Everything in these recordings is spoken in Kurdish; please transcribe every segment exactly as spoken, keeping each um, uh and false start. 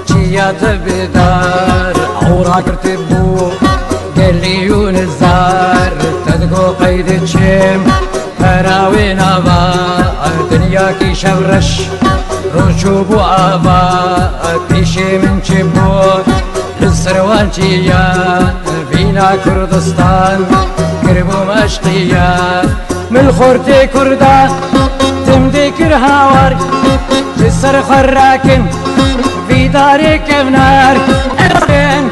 Çiya te bidar, ewra girtibû gelî û nizar, te digo qeydê çim, pera wê nava, dinyakî şevreş, roj çûbû ava, pêşê min çi bû, li ser wan çiya, vîna Kurdistan, kiribûm eşqiya. Min xortê Kurda tim dê kir hawar, ji ser xwe rakin vî darê kevnar. Em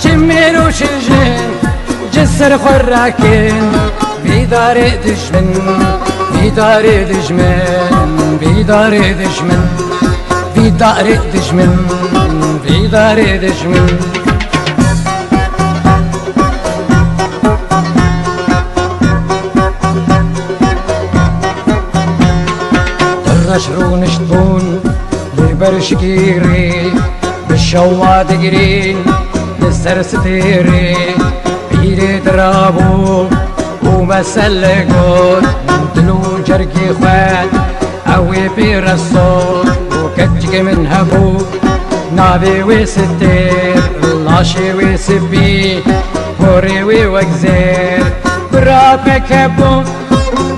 çi mêr û çi jin ji ser xwe rakin vî darê dijmin, vî darê dijmin, vî darê dijmin, vî darê dijmin, vî darê dijmin. Reş rûniştbûn li ber şikîrê, bi şewa digirîn li ser stêrê. Pîrê dirabû û mesele got, dil û cergê xwe ew ê pê reso. Û keçikê min hebû, navê wê Stêr, laşê wê spî, porê wê wek zêr. Kura peke bû,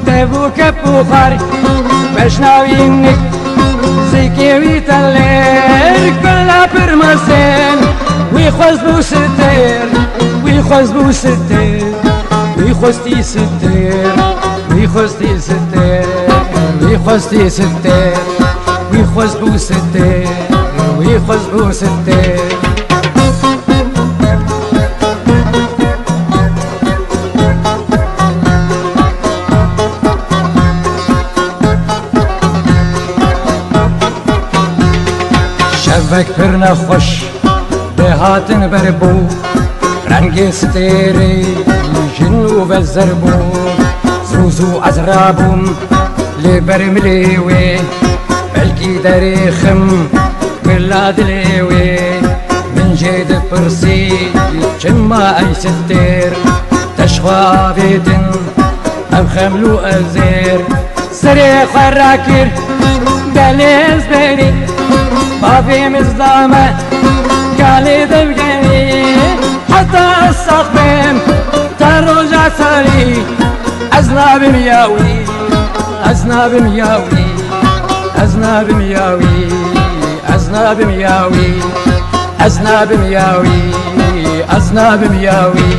dev û kep û xar, beşnawî nik, zikê wî telêr. Kula pir mezin, wî xwest bû Stêr, wî xwest bû Stêr, wî xwestî Stêr, wî xwestî Stêr, wî xwestî Stêr, wî xwest bû Stêr, wî xwest bû Stêr. Şevek pir nexweş dihatin ber bû, rengê Stêrê jin û vezer bû. Zû zû ez rabûm li ber milê wê, belkî derêxim bila dilê wê. Min jê dipirsî, çima ey Stêr, te ji xwe avêtin ev xeml û ezêr? Serê xwe rakir gelê ez berî, bavê min zame kalê devgerî. Heta ez sax bêm ta roja tarî, ez nabim ya wî, ez nabim ya wî, ez nabim ya wî, ez nabim ya wî, ez nabim ya wî, ez nabim ya wî.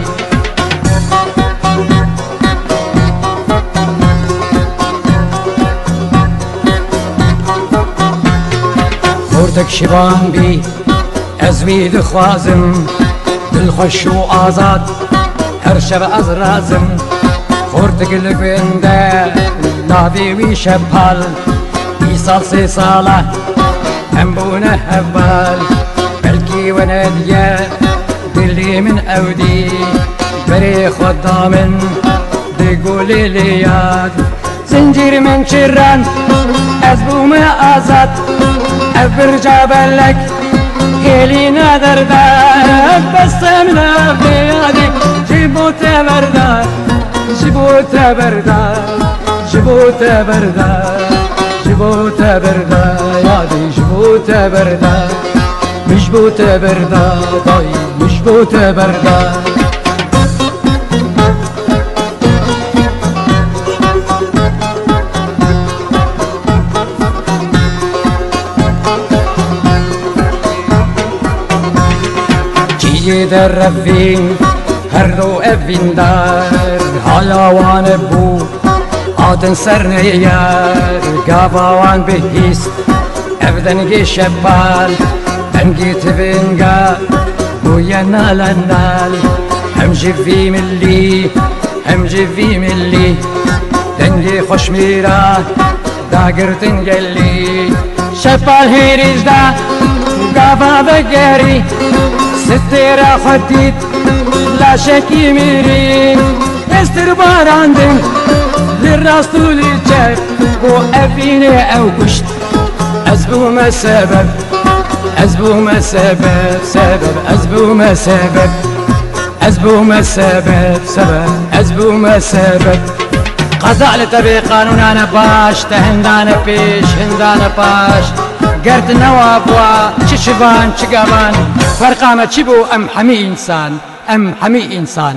Xortek şivan bî, ez wî dixwazim, dilxweş û azad, her şev ez razim. Xortek li gund e, navê wî Şepal, îsal sê sal e, em bûne heval. Belkî we nediye, dilê min ew dî, berê xwe da min, digolê lê yad. Zincîr min çiran, ez bûme azad. Ev birca belek hêlî ne derde. Bes min ev yadî ji bo te berda, ji bo te berda, ji bo te berda, ji bo te berda, yadî ji bo te berda. Min ji bo te berda, dayî, min ji bo te berda. Çiyê derevîn, her do evîndar, hala wan bû, hatin ser neyar, gava wan bihîst. Ev dengê Şepal, dengê tivinga, bûye nale nal. Hem ji vî milî, hem ji vî milî, dengê xweşmîra dagirtin gelî. Şepal hêrîş da, gava vegerî, Stêra xwe dît, laşekî mirî. Hêstir barandin li rast û li çep, bo evînê ew kuşt. Ez bûme sebeb, ez bûme sebeb, sebeb, ez bûme sebeb, ez bûme sebeb, sebeb, ez bûme sebeb. Qeza li te bê qanûnane baş, te hindane pêş, hindane paş. Ger di newa bûa çi şivan, çi gavan, ferqa me çi bû, em hemî însan, em hemî însan.